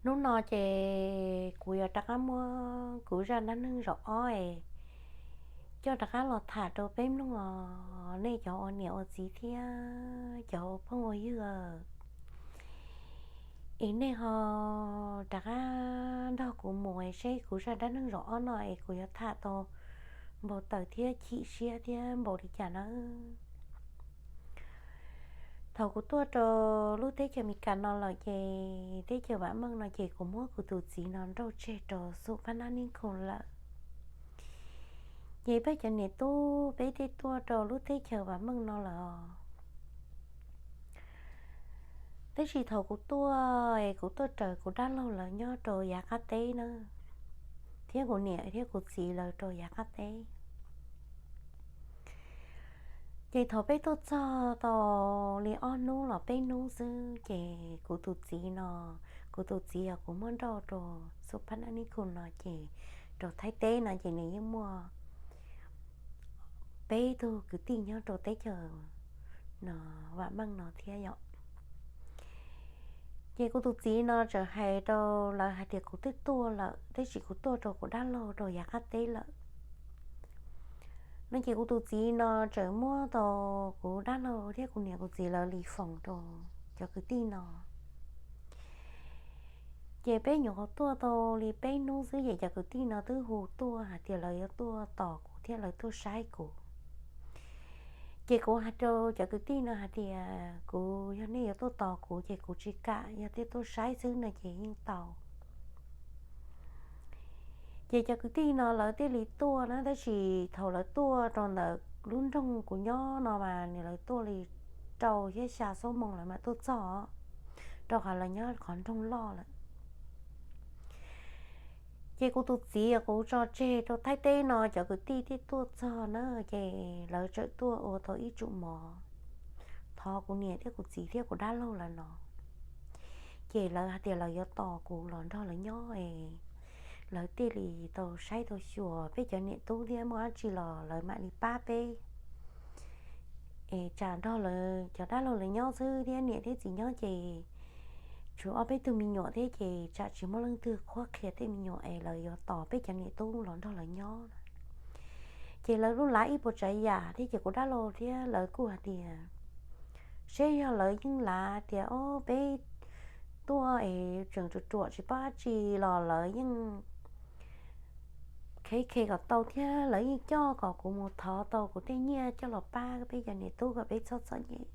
Hnub no ces kuv yuav rov qab muab kuv zaj dab neeg zaum ob es coj rov qab los tham rau peb mloog os nej cov ua niam ua txiv thiab cov ua phooj ua ywg. Es nej ho rov qab nrog kuv mus seb kuv zaj dab neeg zaum ob no es kuv yuav tham tau npau taws thiab chim siab thiab npaum li cas nawb. Thaum kuv tuaj rau lub teb chaws Amelikas no lawm ces teb chaws vam meej no ces kuv muab kuv tus txiv no nrauj tseg rau xub phab nab nib khu lawm. Ces peb cov niam tub peb twb tuaj rau lub teb chaws vam meej no lawm os. Tab sis thaum kuv tuaj es kuv tuaj raws kuv dab laug lawv nyob rau yav qab teb na, thiab kuv niam thiab kuv txiv lawv rau yav qab teb. Ces thaum peb tuaj txog tau li ob hnub los peb hnub xwb ces kuv tus txiv no, kuv tus txiv os kuv muab nrauj rau xub phab nab nib khu no ces rau Thaib teb no ces nws yeej muaj peb tug kwv tij nyob rau teb chaws no, vam meej no thiab yom. Ces kuv tus txiv no txawm hais rau lawv hais tias kuv twb tuaj lawm tab sis kuv tuaj rau kuv dab laug rau yav qab teb lawm. No ces kuv tus txiv no txawm muab tau kuv dab laug thiab kuv niam kuv txiv lawv li foos rau cov kwv tij no. Ces peb nyuam qhuav tuaj tau li peb hnub xwb ces cov kwv tij no twb hu tuaj hais tias lawv yuav tuaj tos kuv thiab lawv tuaj saib kuv. Ces kuv hais rau cov kwv tij no hais tias kuv, yog nej yuav tuaj tos kuv ces kuv tsis kam, yog tej tuaj saib xwb no ces yeej tau. Ces cov kwv tij no lawv thiaj li tuaj na, tab sis thaum lawv tuaj rau ntawm lub nroog kuv nyob no mas nws lawv tuaj li rau thiab xya xuab moos lawv mam tuaj txog, rau qhov lawv nyob qhov nroog loj lawm. Ces kuv tus txiv kuv tso tseg rau Thaib teb no cov kwv tij thiaj tuaj txog na, ces lawv txawm tuaj ua tau ib tsum mov thov kuv niam thiab kuv txiv thiab kuv dab laug lawv no. Ces lawv hais tias lawv yuav tos kuv los nrog lawv nyob es lawv thiaj li tau saib tau xyuas peb cov niam tub thiab muaj dab tsi los lawv mam li pab peb. Es tsam nrog lawv cov dab laug lawv nyob xwb thiab niam thiab txiv nyob ces tshuav ob peb tug me nyuam thiab ces tsam tsis muaj leej twg qhuab qhia tej me nyuam es lawv yuav tos peb cov niam tub los nrog lawv nyob. Ces lawv lub lav ib puas tsav yam thiab ces kuv dab laug thiab lawv kuj hais tias seb yog lawv yeej lav tias o peb tuaj es tseem ruam ruam tsis paub dab tsi los lawv yeej khev khe kom tau thiab lawv yeej coj kom kuv mus thov tau kuv tej nyiaj coj los pab peb cov niam tub kom peb txhob txom nyem.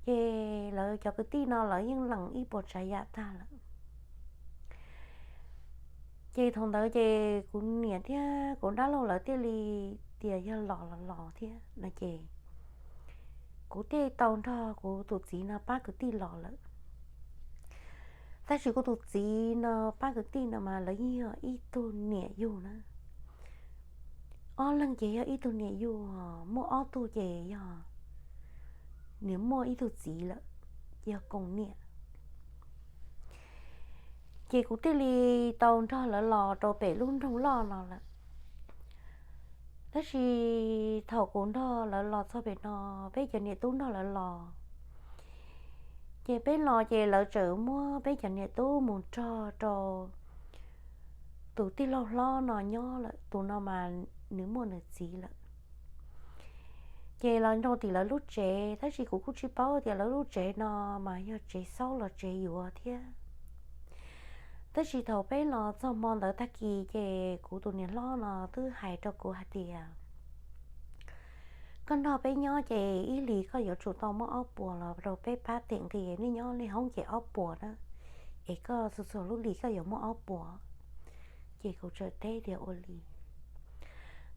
Ces lawv cov kwv tij no lawv yeej lees ib puas tsav yam tag lawm. Ces thaum ntawd ces kuv niam thiab kuv dab laug lawv thiaj li tias yog los los los thiab no ces kuv thiaj tau nrog kuv tus txiv no pab kwv tij los lawm. Tab sis kuv tus txiv no pab kwv tij no mas lawv yeej yog ib tug niam yug na. Ob leeg ces yog ib tug niam yug, muaj ob tug ces yog nws muaj ib tug txiv lawm, yog koom niam. Ces kuv thiaj li tau nrog lawv los rau pem lub nroog loj no lawm. Tab sis thaum kuv nrog lawv los txog pem no, peb cov niam tub nrog lawv los, ces peb los ces lawv txawm muab peb cov niam tub mus nrog rau tus tij laug hlob no nyob lawm, tus no mas nws muaj nws txiv lawm. Ces los nrog tim lawv lub tsev, tab sis kuv kuj tsis paub tias lawv lub tsev no mas yog tsev xaub los tsev yuav thiab. Tab sis thaum peb los txog hmo ntawd tag kis ces kuv tus niam hlob no twb hais rau kuv hais tias, koj nrog peb nyob ces ib hlis koj yuav tsum tau muaj ob puas los rau peb pab tem nqi, nej nyob nej hoob ces ob puas na, es koj txhua txhua lub hlis koj yuav muaj ob puas. Ces kuv txawm teb tias ua li.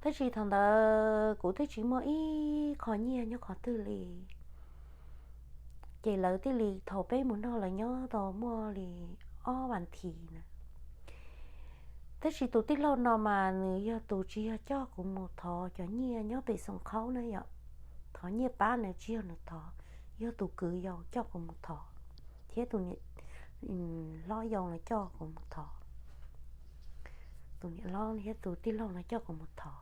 Tab sis thaum ntawd kuv twb tsis muaj ib qho nyiaj nyob qhov twg li. Ces lawv thiaj li, thaum peb mus nrog lawv nyob tau muaj li ob vas thiv na. Tab sis tus tij laug no mas nws yog tus tsis yog coj kuv mus thov cov nyiaj nyob pem xoom qhaub na yom. Thov nyiaj pab nws tsis yog nws thov, yog tus kwv yau coj kuv mus thov, thiab tus niam hlob yau no coj kuv mus thov. Tus niam hlob thiab tus tij laug no coj kuv mus thov.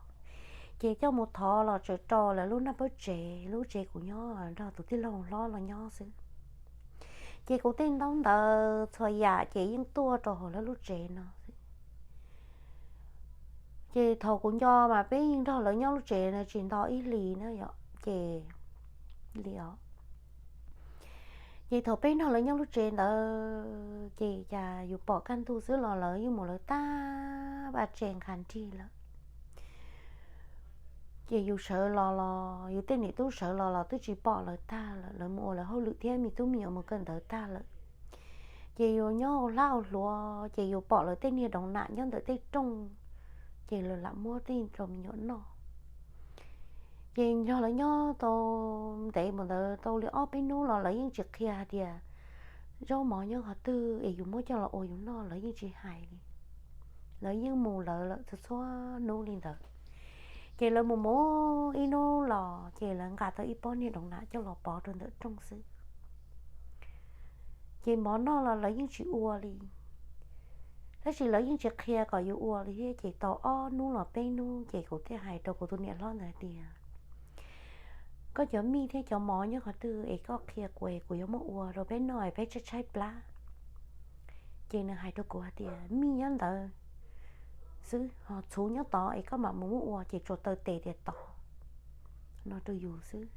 Ces coj mus thov los txawm rau lawv lub naj pawb tsev, lub tsev kuv nyob nrog tus tij laug hlob los nyob xwb. Ces kuv tej ntaub ntawv txhua yam ces yeej tuaj rau hauv lawv lub tsev no. Ces thaum kuv nco mas peb yeej nrog lawv nyob lub tsev no tsis nto ib hlis na yom, ces li os. Ces thaum peb nrog lawv nyob lub tsev ntawd ces cas yus pom kaj ntug xwb los lawv yeej mus lawv tag vaj tse nqa nrig lawm. Ces yus sawv los los yus tej niam tub sawv los los twb tsis pom lawv tag lawm, lawv mus ua lawv hauj lwm thiab me tub me nyuam mus kawm ntawv tag lawm. Ces yus nyob ua hlab ua hluav ces yus pom lawv tej niag doov nam nyob ntawm tej rooj, ces lawv lam muab tej rau me nyuam noj. Ces nrog lawv nyob tau ntev mus ntawd tau li ob peb hnub los lawv yeej tsis qhia hais tias zaub mov nyob qhov twg es yus muab coj los ua yus noj, lawv yeej tsis hais li. Lawv yeej mus lawv lawm txhua txhua hnub li ntawd. Ces lawv mus mus ib hnub los ces lawv nqa tau ib pob niag doov nam coj los pov rau ntawm rooj xwb. Ces mov noj los lawv yeej tsis ua li, tab sis lawv yeej tsis qhia kom yus ua li thiab. Ces tau ob hnub los peb hnub ces kuv thiaj hais rau kuv tus niam hlob ntawd tias, koj cov mij thiab cov mov nyob qhov twg es koj qhia kuv es kuv yuav muab ua rau peb noj es peb tshaib tshaib plab. Ces nws hais rau kuv hais tias mij nyob ntawd xwb, ho txhuv nyob tod es koj mam mus muab ua ces tsuas taw tes tias tod no rau yus xwb.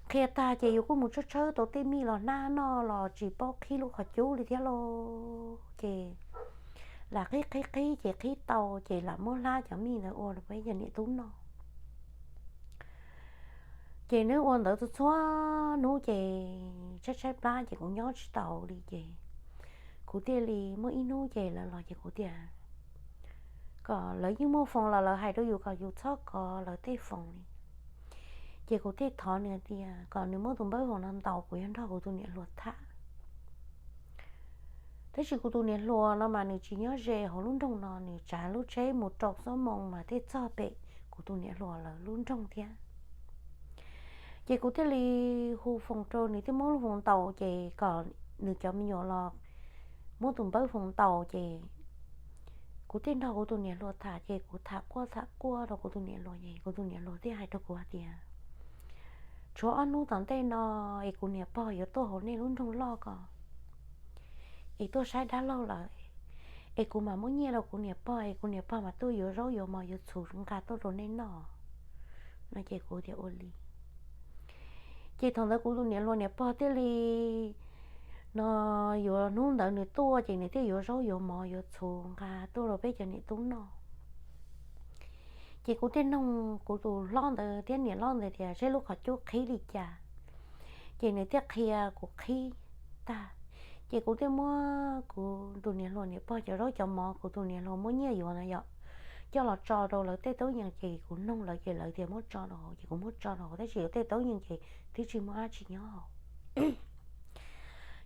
Qhia tag ces yus kuj mus tshawb tshawb tau tej mij los hnab noj los tsis paub qhib lub qhov cub li thiab lauj. Ces lam qhib qhib qhib ces qhib tau ces lam muab hlab cov mij ntawd ua rau peb cov niam tub noj. Ces nws ua ntawd txhua txhua hnub ces tshaib tshaib plab ces kuv nyob tsis taus li ces kuv thiaj li muaj ib hnub ces lawv los ces kuv tias kom lawv yeej muaj foos los lawv hais rau yus kom yus txhob kov lawv tej foos li. Ces kuv thiaj thov nws tias kom nws muab tus npawb foos no ntaus kuv yuav nrog kuv tus niam hluas tham. Tab sis kuv tus niam hluas no mas nws tsis nyob ze hauv lub nroog no, nws tsav lub tsheb mus rau xob moo mas thiaj txog pem kuv tus niam hluas lawv lub nroog thiab. Ces kuv thiaj li hu foos rau nws thiaj muab lub foos ntaus ces kom nws cov me nyuam los muab tus npawb foos ntaus ces kuv thiaj nrog kuv tus niam hluas tham ces kuv tham quaj tham quaj rau kuv tus niam hluas es kuv tus niam hluas thiaj hais rau kuv hais tias tshuav ob hnub tom ntej no es kuv niam pog yuav tuaj hauv nej lub nroog loj ko es tuaj saib dab laug lawm, es kuv mam muab nyiaj rau kuv niam pog es kuv niam pog mam tuaj yuav zaub yuav mov yuav txhuv nqa tuaj rau nej noj no ces kuv tias ua li. Ces thaum ntawd kuv tus niam hluas niam pog thiaj li no yuav hnub ntawd nws tuaj ces nws thiaj yuav zaub yuav mov yuav txhuv nqa tuaj rau peb cov niam tub noj. Ces kuv thiaj noog kuv tus hlob ntawd thiab niam hlob ntawd tias seb lub qhov cub qhib li cas. Ces nws thiaj qhia kuv qhib tag, ces kuv thiaj muab kuv tus niam hluas niam pog cov zaub cov mov kuv tus niam hluas muab nyiaj yuav na yom, coj los tso rau lawv tej taub yees ces kuv noog lawv ces lawv tias muab tso rau hauv ces kuv muab tso rau hauv tab sis lawv tej taub yees ces twb tsis muaj dab tsi nyob hauv.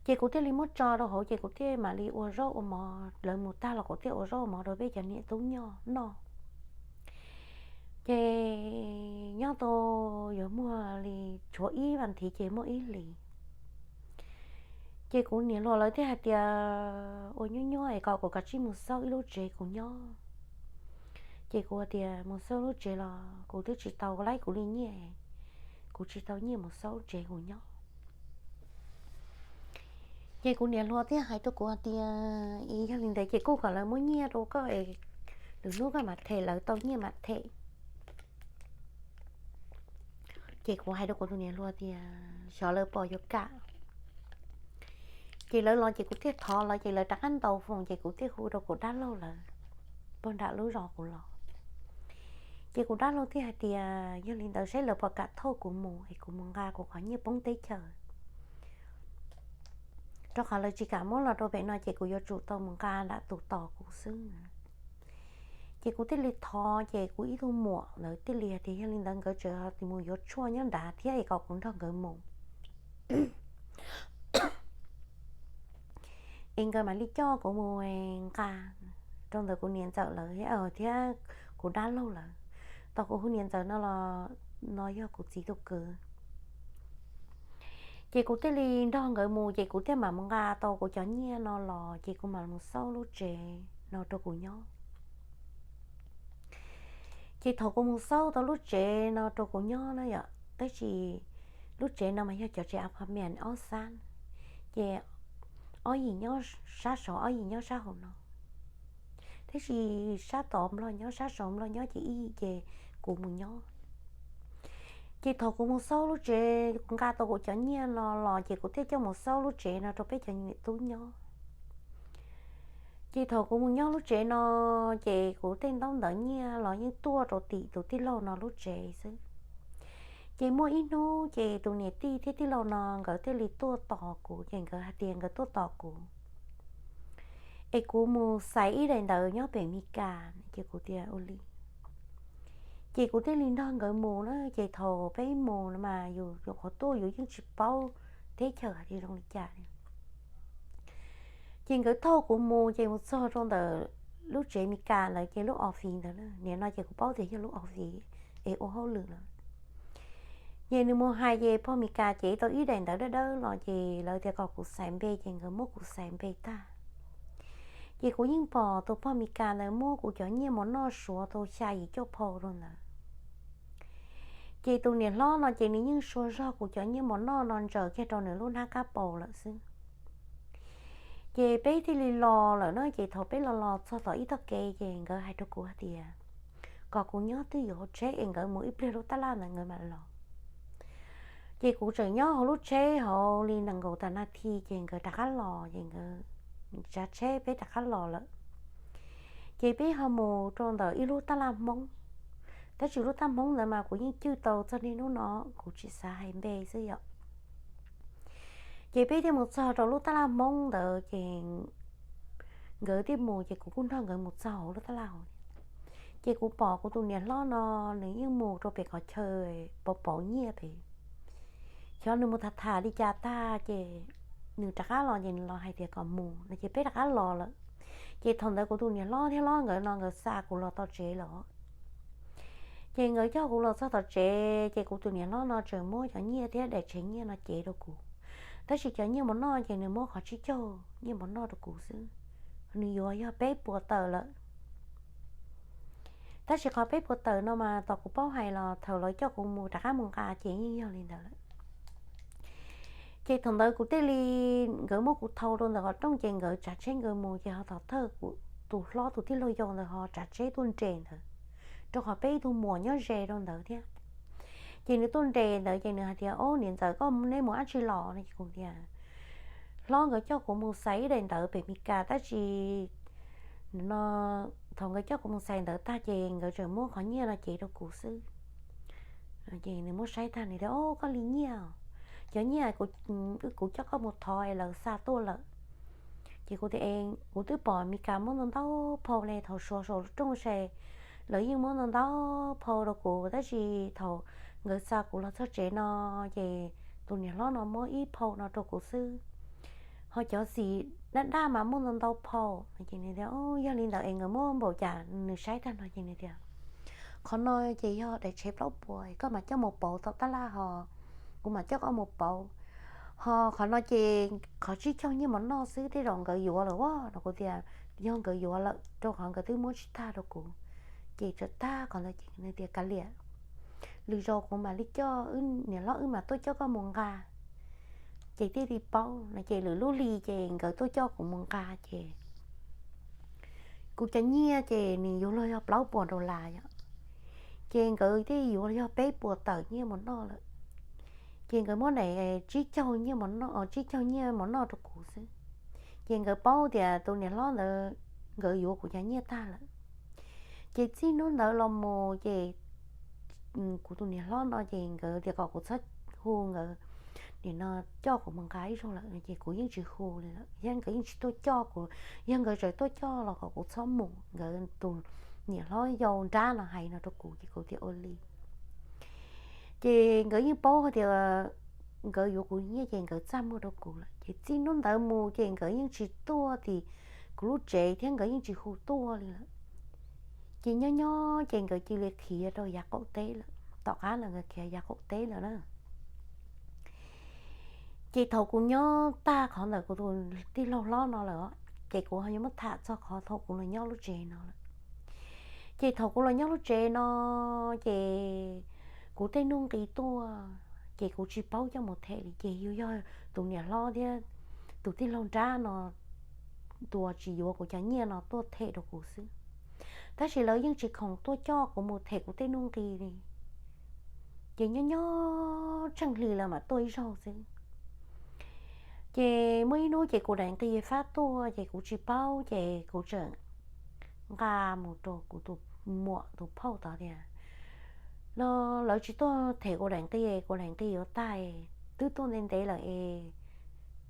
Ces kuv thiaj li muab tso rau hauv ces kuv thiaj mam li ua zaub ua mov, lawv mus tag los kuv thiaj ua zaub ua mov rau peb cov niam tub noj. Ces nyob tau yuav muaj li tshuav ib vas thiv ces muaj ib hlis. Ces kuv niam hluas lawv thiaj hais tias ua nyuaj nyuaj es kom kuv kav tsij mus xauj ib lub tsev kuv nyob. Ces kuv hais tias mus xauj lub tsev los kuv twb tsis tau laib kuv li nyiaj, kuv tsis tau nyiaj mus xauj lub tsev kuv nyob. Ces kuv niam hluas thiaj hais rau kuv hais tias, yog li ntawd ces kuj kom lawv muab nyiaj rau koj es lwm hnub koj mam them, lawv tau nyiaj mam them. Ces kuv hais rau kuv tus niam hluas tias xyov lawv puas yuav kam. Ces lawv los ces kuv thiaj thov lawv ces lawv rov qab ntaus foos ces kuv thiaj hu rau kuv dab laug lawv pog nram lub zos kuv los. Ces kuv dab laug thiaj hais tias yog li ntawd saib lawv puas kam thauj kuv mus es kuv mus nqa kuv qhov nyiaj poob teb chaws, rau qhov lawv tsis kam muab los rau pem no ces kuv yuav tsum tau mus nqa nram tus tos kuv xwb. Ces kuv thiaj li thov ces kuv ib tug muam ntawd thiaj li hais tias yog li ntawd nkawd tseem mus yuav tshuaj nyob nrad thiab es kom kuv nrog nkawd mus es nkawd mam li coj kuv mus nqa rau ntawm kuv niam ntxawm lawv thiab kuv dab laug lawv. Tau kuv hu niam ntxawm no los no yog kuv txiv tus kwv. Ces kuv thiaj li nrog nkawd mus ces kuv thiaj mam mus nqa tau kuv cov nyiaj no los ces kuv mam mus xauj lub tsev no rau kuv nyob. Ces thaum kuv mus xauj tau lub tsev no rau kuv nyob na yom, tab sis lub tsev no mas yog cov tsev apartment ob xab, Ces ob yim nyob sab saud, ob yim nyob sab hauv no, tab sis sab tod Nplog nyob, sab saud Nplog nyob, ces ib yim ces kuv mus nyob. Ces thaum kuv mus xauj lub tsev, kuv nqa tau kuv cov nyiaj no los ces kuv thiaj coj mus xauj lub tsev no rau peb cov niam tub nyob. Ces thaum kuv mus nyob lub tsev no, ces kuv tej ntaub ntawv nyiaj los yeej tuaj rau tim tus tij laug no lub tsev xwb. Ces muaj ib hnub ces tus niam tij thiab tij laug no nkawd thiaj li tuaj tos kuv, ces nkawd hais tias nkawd tuaj tos kuv es kuv mus xaiv ib daim ntawv nyob pem Mis Kas. Ces kuv tias ua li. Ces kuv thiaj li nrog nkawd mus na. Ces thaum peb mus no mas yus nyuam qhuav tuaj yus yeej tsis paub teb chaws hais tias zoo li cas li. Ces nkawd thauj kuv mus, ces mus txog rau ntawm lub tsev Mis Kas ntawd, ces lub office ntawd na, nim no ces kuv paub tias yog lub office es ua hauj lwm lawm. Ces nws mus hais ces pog Mis Kas cev tau ib daim ntawv dawb dawb los, ces lawv tias kom kuv xaiv npe, ces nkawd muab kuv xaiv npe tag. Ces kuv yeej pom tus pog Mis Kas ntawd muab kuv cov nyiaj mov noj suav tau xya yim cuaj phau rau ntawd. Ces tus niam hlob no ces nws yeej sua zog kuv cov nyiaj mov noj no ntsaws kiag rau nws lub hnab kab paus lawm xwb. Ces peb thiaj li los lawm na. Ces thaum peb los los txog tom ib tog kev, ces nkawd hais rau kuv hais tias kom kuv nyob twj ywm hauv tsheb es nkawd mus ib pliag lub tab laj ntawd nkawd mam los. Ces kuv tseem nyob hauv lub tsheb hauv li nees nkaum tas nas this, ces nkawd rov qab los, ces nkawd tsav tsheb peb rov qab los lawm. Ces peb ho mus rau ntawm ib lub tab laj Hmoob, tab sis lub tab Hmoob ntawd mas kuv yeej cwj tau txog niaj hnub no, kuv tsis xav hais npe xwb yom. Ces peb thiaj mus txog rau lub tab laj Hmoob ntawd, ces nkawd thiaj mus, ces kuv kuj nrog nkawd mus txog hauv lub tab laj hauv. Ces kuv pom kuv tus niam hlob no, nws yeej mus rau pem qhov chaw pauv pauv nyiaj pem. Xyov nws mus tham tham li cas tag, ces nws rov qab los, ces nws los hais tias kom mus no, ces peb rov qab los lawm. Ces thaum ntawd kuv tus niam hlob thiab hlob nkawd no nkawd xa kuv los tom tsev lawm. Ces nkawd coj kuv los txog tom tsev, ces kuv tus niam hlob no tseem muab cov nyiaj thiab daim tsev nyiaj no cev rau kuv. Tab sis cov nyiaj mov noj ces nws muab qhov tsib caug nyiaj mov noj rau kuv xwb. Nws yuav yog peb puas tawm lawm. Tab sis qhov peb puas tawm no mas tom kuv paub hais los thaum lawv coj kuv mus rov qab mus nqa ces yeej yog li ntawd lawm. Ces thaum ntawd kuv thiaj li, nkawd muab kuv thau rau ntawm qhov rooj, ces nkawd tsav tsheb nkawd mus, ces ho thaum thawj kuv tus hlob tus tij laug yau ntawd ho tsav tsheb tuaj nres ntawd, rau qhov peb ib tug muam nyob ze rau ntawd thiab. Ces nws tuaj nres ntawd ces nws hais tias, Ob, niam ntxawm, koj, neb mus dab tsi los no? Ces kuv tias, Hlob nkawd coj kuv mus xaiv ib daim ntawv pem Mes Kas, tab sis no thaum nkawd coj kuv mus xaiv ntawv tag ces nkawd tseem muab qhov nyiaj no cev rau kuv xwb. Ces nws muab saib tag nws tias, Ob, koj li nyiaj os. Cov nyiaj kuv, kuv coj koj mus thov es lawv xa tuaj lawm. Ces kuv tias, Kuv twb pom Mes Kas muab ntau ntau phau ne, thaum suav saum rooj se lawv yeej muab ntau ntau phau rau kuv, tab sis thaum nkawd xa kuv los txog tsev no ces tus niam hlob no muab ib phau no rau kuv xwb. Ho cov xim daj daj mas muaj ntau ntau phau. Ces nws tias, Yog li ntawd es nkawd muab npaum cas? Nws saib tag no ces nws tias, Qhov no ces yog daim tsheb plaub puas, koj mam coj mus pauv tom tab laj ho kuv mam coj koj mus pauv. Ho qhov no ces qhov tsib caug nyiaj mov noj xwb, tej zaum nkawd yuav lawm as no. Kuv tias, Yog nkawd yuav lawm, rau qhov nkawd twb muab tsis tag rau kuv. Ces txawm tag qhov ntawd ces nws tias, Kav liam, lwm zaus kuv mam li coj, wb niam hlob wb mam tuaj coj koj mus nqa, ces thiaj li paub no. Ces lwm lub hli ces nkawd tuaj coj kuv mus nqa ces kuv cov nyiaj ces nws yuav luag yog plaub puas dollar yom, ces nkawd thiaj yuav yog peb puas tawm nyiaj mov noj lawm. Ces nkawd muab daim tsib caug nyiaj mov noj, tsib caug nyiaj mov noj rau kuv xwb. Ces nkawd paub tias tus niam hlob ntawd nkawd yuav kuv cov nyiaj tag lawm. Ces txij hnub ntawd los mus ces kuv tus niam hlob no ces nkawd tias kom kuv txhob hu nkawd, nim no coj kuv mus nqa ib zaug lawm no ces kuv yeej tsis hu li lawm, yog nkawd yeej tsis tuaj coj kuv, yog nkawd tseem tuaj coj los kom kuv txhob mus, nkawd tus niam hlob yau nrab no hais no rau kuv ces kuv tias ua li. Ces nkawd yeej paub hais tias nkawd yuav kuv nyiaj ces nkawd txaj muag rau kuv lawm. Ces txij hnub ntawd mus ces nkawd yeej tsis tuaj tim kuv lub tsev thiab nkawd yeej tsis hu tuaj li lawm. Ces nyob nyob ces nkawd cia li khiav rau yav qaum teb lawm, tom qab ntawd nkawd khiav yav qaum teb lawm na. Ces thaum kuv nyob tag qhov ntawm kuv tus tij laug hlob no lawm, ces kuv ho yuav muab tham txog qhov thaum kuv los nyob lub tsev no lawm. Ces thaum kuv los nyob lub tsev no, ces kuv tej nuj nqis tuaj, ces kuv tsis paub coj mus them li, ces yus yog tus niam hlob thiab tus tij laug nrab no, tus uas tsis yuav kuv cov nyiaj no tuaj them rau kuv xwb. Tab sis lawv yeej tsis khoom tuaj coj kuv mus them kuv tej nuj nqis li, ces nyob nyob tsheej hli lawv mam tuaj ib zaug xwb. Ces muaj ib hnub ces kuv daim nqi fab tuaj ces kuv tsis paub ces kuv tseem nqa mus rau kuv tus muam tus phauj tod tias, no lawv tsis tuaj them kuv daim nqi, kuv daim nqi yuav tag, twb tuaj ntev ntev lawm es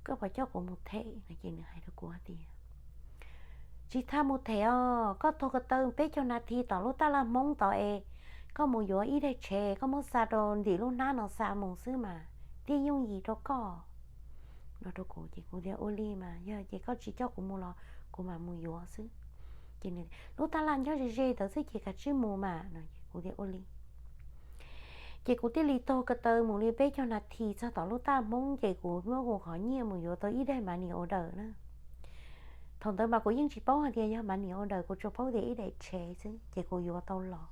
koj puas coj kuv mus them no. Ces nws hais rau kuv hais tias, tsis tas mus them os, koj taug ko taw peb caug nas this tom lub taj laj Hmoob tod es koj mus yuav ib daim tsheb, koj muab xa rau ntim lub hnab no xa mus xwb mas thiaj yooj yim rau koj no rau kuv. Ces kuv tias ua li mas yog ces koj tsis coj kuv mus los kuv mam mus yuav xwb. Ces lub taj laj nyob ze ze ntawd xwb ces kav tsij mus mas no. Kuv tias ua li. Ces kuv thiaj li taug ko taw mus li peb caug nas this txog tom lub taj Hmoob ces kuv muab kuv qhov nyiaj mus yuav tau ib daim money order na. Thaum ntawd mas kuv yeej tsis paub hais tias yog money order, kuv tsuas paub tias ib daim tsheb xwb ces kuv yuav tau los.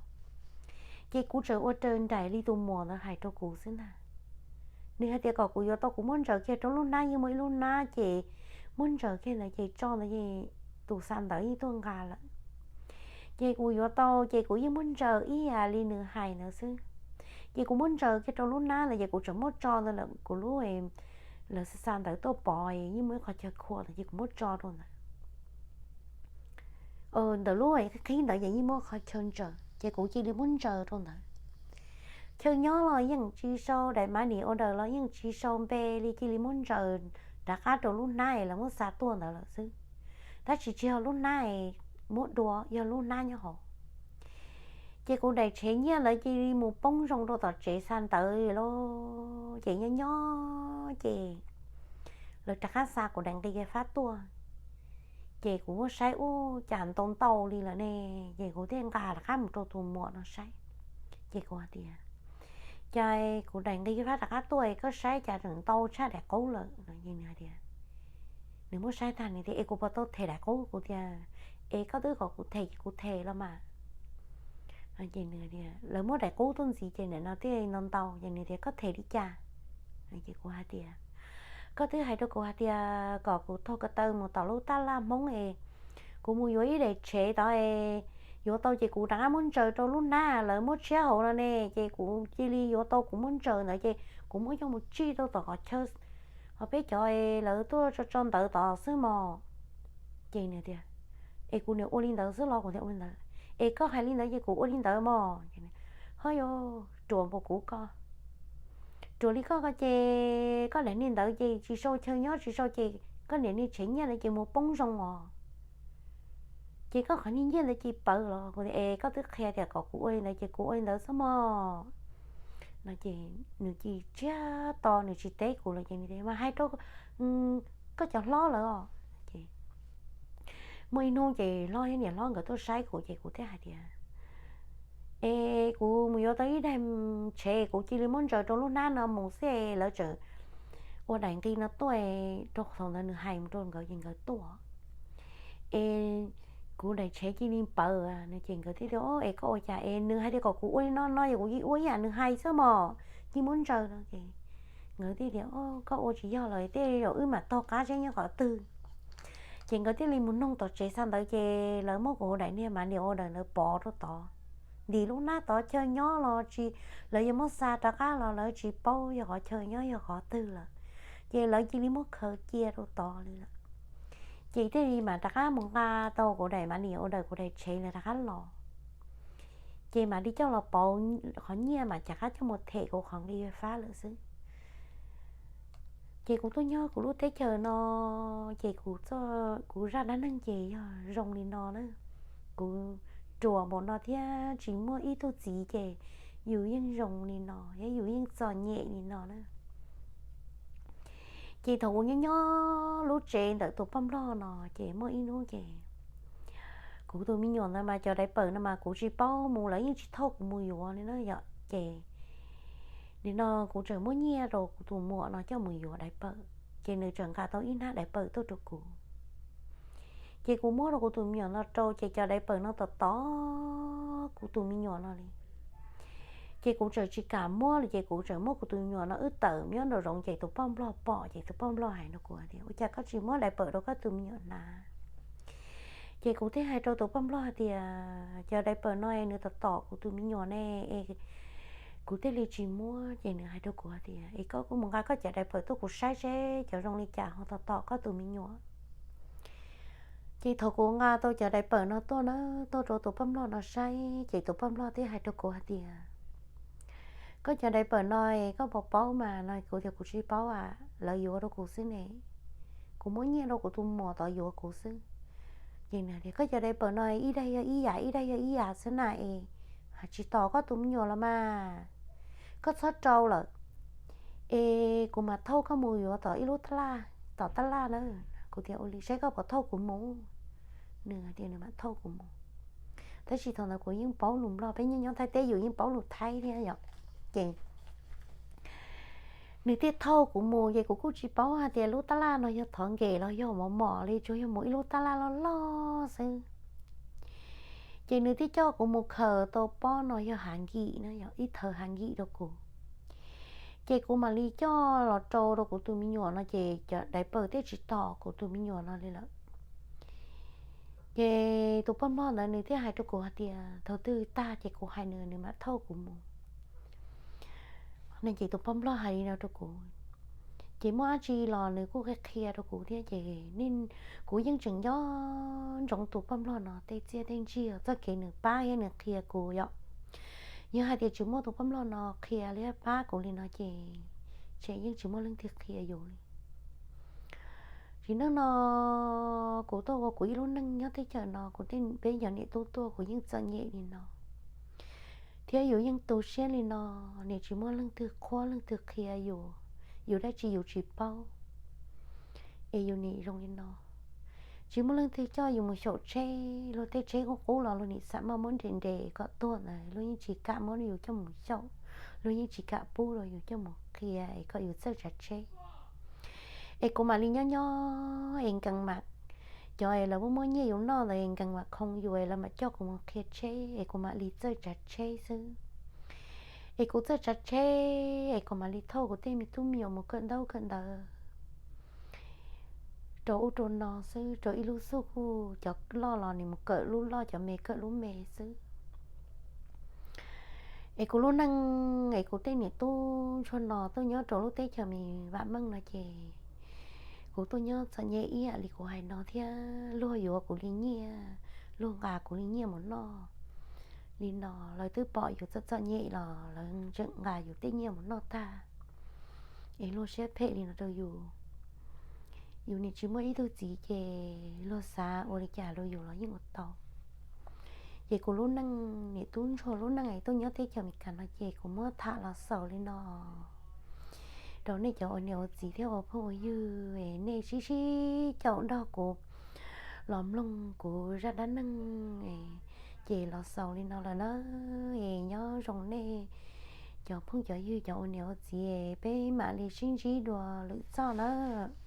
Ces kuv tseem ua raws nraim li tus muam ntawd hais rau kuv xwb ntag. Nws hais tias kom kuv yuav tau kuv muab ntsaws kiag rau lub hnab, yeej muaj ib lub hnab ces muab ntsaws kiag ntawd ces tso ntawd ces tus xa ntawv yeej tuaj nqa lawm. Ces kuv yuav tau ces kuv yeej muab ntsaws ib yam li nws hais ntawd xwb. Ces kuv muab ntsaws kiag rau lub hnab ntawd ces kuv tseem muab tso ntawd lawm, kuv lub, lawv xa xa ntawv tuaj pov yeej muaj ib qhov chaw khuam ntawd ces kuv muab tso rau ntawd. Ntawm lub qhib ntawd ces yeej muaj qhov chaw ntsaws ces kuv cia li muab ntsaws rau ntawd. Chaw nyob los yeej tsis sau, daim money order los yeej tsis sau npe li, cia li muab ntsaws rov qab rau lub hnab es lawv muab xa tuaj ntawd lawm xwb. Tab sis tsis yog lub hnab es muab dua, yog lub hnab nyob hauv. Ces kuv daim tsheb nyiaj ntawd cia li mus poob zoo rau tom tsev xa ntawv lawm. Ces nyob nyob ces lawv rov qab xa kuv daim nqi fab tuaj. Ces kuv muab saib ua cas ntau ntau li lawm ne, ces kuv thiaj nqa rov qab mus rau tus muam no saib. Ces kuv hais tias, cas kuv daim nqi fab rov qab tuaj koj saib cas tseem ntau tshaj daim qub lawm no. Ces nws hais tias, nws muab saib tag nws tias es kuv puas tau them daim qub? Kuv tias es koj twb kom kuv them ces kuv them los mas. Ces nws tias lawv muab daim qub tuaj ntxiv ces nim no thiaj ntau ntau. Ces nws tias koj them li cas? Ces kuv hais tias, koj twb hais rau kuv hais tias kom kuv taug ko taw mus tom lub taj laj Hmoob es kuv mus yuav ib daim tsheb tod es yuav tau ces kuv rov qab muab ntsaws rau lub hnab lawv muab tshiab hauv no ne, ces kuv cia li yuav tau kuv muab ntsaws ntawd ces kuv muab coj mus tsij rau tom qhov chaw, ho peb cov lawv tuaj tso tso ntawv tod xwb mog. Ces nws tias es kuv niam ua li ntawd xwb los? Kuv tias ua li ntawd. Es koj hais li ntawd ces kuv ua li ntawd mog. Ho yog ruam npaum kuv koj, ruam li koj ko ces koj daim niag ntawd ces tsis sau chaw nyob tsis sau ces koj niam niag tsheb nyiaj ntawd ces mus poob zoo os. Ces koj qhov niag nyiaj ntawd ces pawv los? Kuv tias es koj twb qhia tias kom kuv ua li ntawd ces kuv ua li ntawd xwb mog. No ces nws cia li tsiag to nws tsis teb kuv lawm ces nws tias mas hais rau koj cov hlob lawm os. Ces muaj ib hnub ces hlob thiab niam hlob nkawd tuaj saib kuv ces kuv thiaj hais tias es kuv mus yuav tau ib daim tsheb kuv cia li muab ntsaws rau lub hnab no mus xwb, lawv tseem ua daim nqi no tuaj, rau thaum ntawd nws hais mus rau nkawd ces nkawd tuaj es kuv daim tsheb cia li pawv no ces nkawd thiaj tias es koj ua cas es nws hais tias kom kuv ua li no no yog kuv cia ua ib yam nws hais xwb mog, cia muab ntsaws no ces nkawd thiaj tias koj ua tsis yog lawm, tej zaum wb mam taug qab seb nyob qhov twg. Ces nkawd thiaj li mus noog tom tsev xa ntawv ces lawv muab kuv daim niag money order ntawd pov rau tod. Ntim lub hnab tod, chaw nyob los tsis, lawv yuav muab xa rov qab los lawv tsis paub yog qhov chaw nyob yog qhov twg lawm, ces lawv cia li muab khaws cia rau tod li lawm. Ces thiaj li mam rov qab mus nqa tau kuv daim money order, kuv daim tsheb lawv rov qab los. Ces mam li coj los pauv qhov nyiaj mam rov qab coj mus them kuv qhov nqi fab lawm xwb. Ces kuv tuaj nyob kuv lub teb chaws no, ces kuv, kuv zaj dab neeg ces yog zoo li no na. Kuv ruam npaum no thiab tsis muaj ib tug txiv ces yus yeej zoo li no thiab yus yeej txom nyem li no na. Ces thaum kuv nyob nyob lub tsev ntawm tus poj nplog no, ces muaj ib hnub ces kuv tus me nyuam ntawd mas cov diaper no mas kuv tsis paub mus, lawv yeej tsis thauj kuv mus yuav li na yom. Ces nim no kuv tseem muab nyiaj rau kuv tus muam no coj mus yuav diaper, ces nws tseem nqa tau ib hnab diaper tuaj rau kuv. Ces kuv muab rau kuv tus me nyuam no rau, ces cov diaper no tom tom kuv tus me nyuam no li. Ces kuv tseem tsis kam muab li, ces kuv tseem muab kuv tus me nyuam no wb tawm nyob nraum zoov, ces tus poj nplog pom, ces tus poj nplog hais rau kuv tias, Ua cas koj tsis muab diaper rau koj tus me nyuam hnav? Ces kuv thiaj hais rau tus poj nplog hais tias, Cov diaper no es nws tom tom kuv tus me nyuam ne, es kuv thiaj li tsis muab. Ces nws hais rau kuv hais tias, Es koj kuj mus nqa koj cov diaper tuaj kuv saib seb cov zoo li cas ho tom tom koj tus me nyuam. Ces thaum kuv nqa tau cov diaper no tuaj na, tuaj rau tus poj nplog no saib, ces tus poj nplog thiaj hais rau kuv hais tias, Koj cov diaper no es koj puas paub mas? No kuv tias, Kuv tsis paub a, lawv yuav rau kuv xwb ne, kuv muab nyiaj rau kuv tus muam tod yuav kuv xwb. Ces nws tias, Koj cov diaper no ib daim yog ib yam, ib daim yog ib yam xwb na, es tsis tom koj tus me nyuam los mas, koj txhob rau lawm, es kuv mam thauj koj mus yuav tom ib lub taj laj, tom taj laj na. Kuv tias, Ua li saib koj puas thauj kuv mus. Nws tias nws mam thauj kuv mus. Tab sis thaum ntawd kuv yeej paub lus Nplog, peb nyob nyob Thaib teb yus yeej paub lus Thaib thiab yom. Ces nws thiaj thauj kuv mus, ces kuv kuj tsis paub hais tias lub taj laj no yog thov nkem los yog mos mos li, tsuas yog mus ib lub taj laj loj loj xwb. Ces nws thiaj coj kuv mus khaws tau pob no yog hav nkim na, yog ib thawv hav nkim rau kuv. Ces kuv mam li coj los rau rau kuv tus me nyuam no, ces cov diaper thiaj tsis tom kuv tus me nyuam no li lawm. Ces tus poj nplog ntawd nws thiaj hais rau kuv hais tias thaum twg tag ces kuv hais nws, nws mam thauj kuv mus. Ne ces tus poj nplog hais li no rau kuv, ces muaj dab tsi los nws kuj qhia qhia rau kuv thiab. Ces kuv yeej tseem nco ntsoov tus poj nplog no tej txiaj tej ntsig, txoj kev nws pab thiab nws qhia kuv yom. Yog hais tias tsis muaj tus poj nplog no qhia li pab kuv li no ces tseem yeej tsis muaj leej twg qhia yus li. Tsis neej no kuv tuaj ua kuv ib lub neej nyob teb chaws no, kuv tej peb cov niam tub tuaj kuv yeej txom nyem li no, thiab yus yeej tu siab li no, nim tsis muaj leej twg qhuab leej twg qhia yus, yus dab tsi yus tsis paub, es yus nim zoo li no. Tsis muaj leej twg coj yus mus xyaum tsheb, luag tej tsheb qub qub los luag nim xam maj muab nres nres kom tuag ntawd, luag yeej tsis kam muab yus coj mus xyaum, luag yeej tsis kam pub rau yus coj mus qhia es kom yus txawj tsav tsheb. Es kuv mam li nyob nyob es nkees mam, cov es lawv muab muab nyiaj yus noj ntawd es nkees mam khoo yus es lawv mam coj kuv mus qhia tsheb es kuv mam li txawj tsav tsheb xwb. Es kuv txawj tsav tsheb es kuv mam li thauj kuv tej me tub me nyuam mus kawm ntaub kawm ntawv rau ub rau no xwb, rau ib lub xub kuj cov loj los nim mus kawm lub loj, cov me kawm lub me xwb. Es kuv lub neej es kuv tej niam tub ntsuag no tuaj nyob rau lub teb chaws me vam meej no ces kuv tuaj nyob txom nyem ib yam li kuv hais no thiab, luag yuav kuv li nyiaj, luag nqa kuv li nyiaj mus noj li no, lawv twb pom yus txom txom nyem los lawv tseem nqa yus tej nyiaj mus noj tag, es luag siab phem li no rau yus. Yus nim tsis muaj ib tug txiv ces luag xav ua li cas rau yus los yeej ua tau. Ces kuv lub neej, niam tub ntsuag lub neej es tuaj nyob teb chaws Amelikas no ces kuv muab tham los xaus li no rau nej cov ua niam ua txiv thiab ua phooj ua ywg, nej sib sib caum nrog kuv los mloog kuv zaj dab neeg, ces los xaus li no lawm na. Es nyob zoo nej cov phooj cov ywg cov ua niam ua txiv, peb mam li sib ntsib dua lwm zaj nawb.